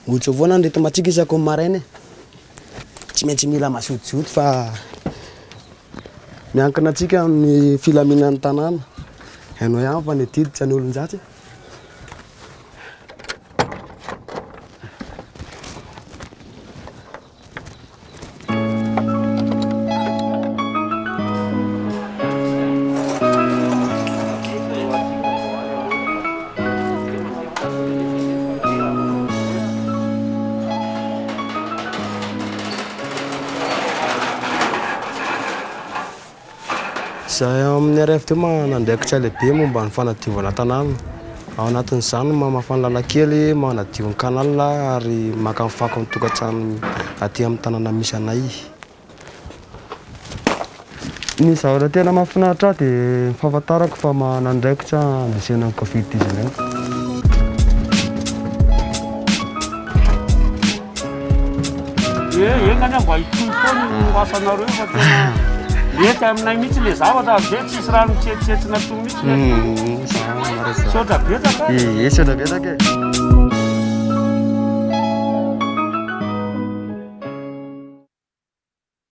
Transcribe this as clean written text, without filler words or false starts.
Ohatry foana ny rythme-ntsika isaky ny maraina e. Tsy maintsy mila mazotozoto fa miankina antsika amin'ny filaminan'ny tanàna. Hainao ihany fa ny adidy tsy an'olon-dratsy e. Izahay ao amin'ny RFD manana andraikitra lehibe momba ny fanadiovana tanàna. Ao anatin'izany ny mamafa ny lalan-kely, manadio ny canal ary maka ny fako amin'ny tokantrano aty amin'ny tanàna misy anay. Ny zavatra tena mahafinaritra ahy dia ny fahafantarako fa manana andraikitra handresena ny covid 19. Ee, enga anie mba hitohy foana io asanareo io fa tena mety aminay mihitsy le zavatra amizay tsisy rano mitsetsitsetsina toa mihitsy. Misaotra betsaka. Ee, misaotra betsaka e.